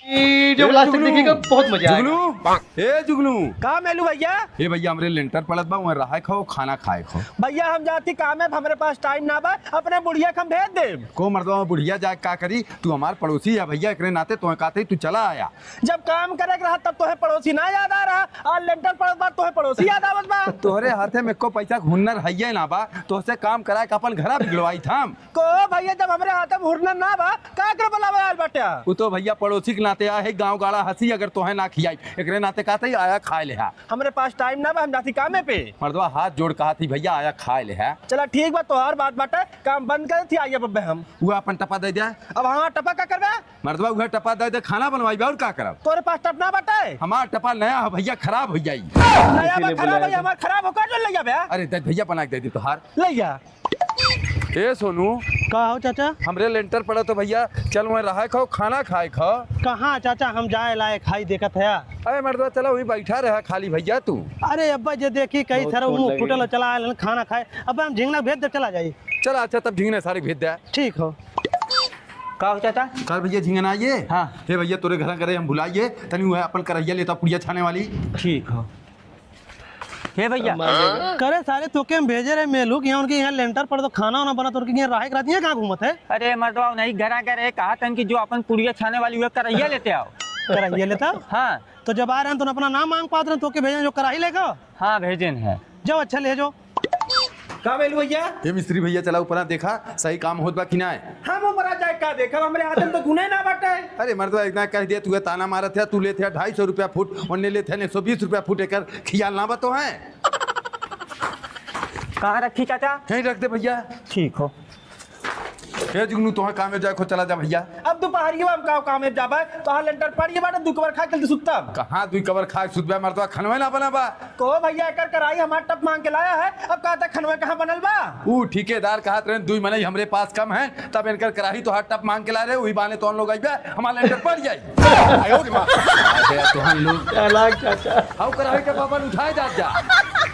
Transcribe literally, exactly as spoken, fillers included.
ई जो ए, last तक जुगनू। देखिएगा, बहुत मजा आएगा। जुगनू, ए जुगनू। का मेलू भैया? ए भैया, हमरे लेंटर पड़त बा, वहाँ रहा खाओ, खाना खाए खाओ। भैया, हम जाती काम है, हमरे पास time ना बा, अपने बुढ़िया के हम भेज देब। को मर्दवा, बुढ़िया जाए का करी? तू हमार पड़ोसी है भैया, एकरे नाते तोहे कहते ही तू चला आया। जब काम करे के रहा तब तोहे पड़ोसी ना याद आ रहा, आज लेंटर पड़त बा तोहे पड़ोसी याद आवत बा। तोहरे हाथे में को पैसा के हुनर हइये ना बा, तोहसे काम कराए के अपन घरा बिगड़वाई था हम। को भैया, जब हमरे हाथे में हुनर ना बा, का कर बुलावे आयल बाटे? उ तो भैया पड़ोसी के नाते आए है, गाँव गाड़ा हंसी अगर तोहे ना खियाई, एकरे नाते कहते ही आया खाए ले हा। हमरे पास time ना बा, हम जाती कामे पे। मर्दवा हाथ जोड़ कहा थी भैया, आया खाए ले हा। चला ठीक बा, तोहार बात बाटे, काम बंद कर थी, आइए बब्बे हम। वो अपन टपा दे दे। अब हाँ, टपा का करबे? मर्दवा उहे टपा दे दे, खाना बनवाई बे, और का करब? तोरे पास टप ना बाटे? हमार टपा नया है भैया, खराब हो जाई। नया बा खराब है, हमार खराब हो का जो ले जाबे? अरे दे भैया, बना के दे दे तोहार। ले जा। ए सोनू। का हो चाचा? हमरे लेंटर पड़ा तो भैया, चल वहाँ रहा खाओ, खाना खाए खाओ। कहाँ चाचा, हम जाए लाए खाई देखत है। अरे मर्दवा चला वही बैठा रहा खाली भैया तू। अरे अब्बा जे देखी कई बहुत सारा मुंह फूटल चला आयल खाना खाए। अब हम झिंगना भेज दे चला जाई। चला अच्छा तब झिंगना सारे भेज दे। ठीक हो। का हो चाचा? कल भैया झिंगना आइए। हाँ। हे भैया तोरे घर करे हम भुलाइए, तनी वह अपन करैया लेता पुड़िया छाने वाली। ठीक हो। हे भैया। करे सारे तोके हम भेजे रहे मेलू कि यहाँ उनके यहाँ लेंटर पड़ तो खाना वाना बना तो उनके यहाँ रहे के रहती है, कहाँ घूमत है? अरे मर्दवा नहीं घरा करे कहा तन कि जो अपन पुड़िया छाने वाली हुआ करैया लेते आओ। करैया लेता? हाँ। तो जब आ रहे हैं तो अपना नाम मांग पात रहे तोके भेजे जो कराही लेकर। हाँ भेजे हैं। जाओ अच्छा ले जाओ। का भेल भैया? ए मिस्त्री भैया, चला ऊपरा देखा, सही काम होत बा कि नाय? हम ऊपरा जाए का देखब, हमरे हाथ में तो गुने ना बाटे। अरे मर्दवा, इतना कह दिया, तू ताना मारत है, तू लेत है ढाई सौ रुपया फुट, ओन्ने लेत है एक सौ बीस रुपया फुट, एकर खियाल ना बा तो है। कहाँ रखी चाचा? यहीं रख दे भैया। ठीक हो। ए जुगनू, तोहे कामे जाए खो, चला जा भैया। अब दोपहरिया में हम का कामे जाबे, तोहार लेंटर पड़िए बाटे, दू कबर खा के सुतब। कहाँ दू कबर खा के सुतबे मर्दवा, खनवे ना बना बा। को भैया, एकर कराही हमार टप मांग के लाया है, अब कहा तक खनवे कहाँ बनल बा? ऊ ठेकेदार कहत रहे, दुई मनई हमरे पास कम है, तब इनकर कराही तोहार टप मांग के ला रहे, वही बहाने तोहन लोग अइबे, हमार लेंटर पड़ जाई। अरे तोहन लोग। चालाक चाचा। हाउ कराही के बाबा उठाए जात जा।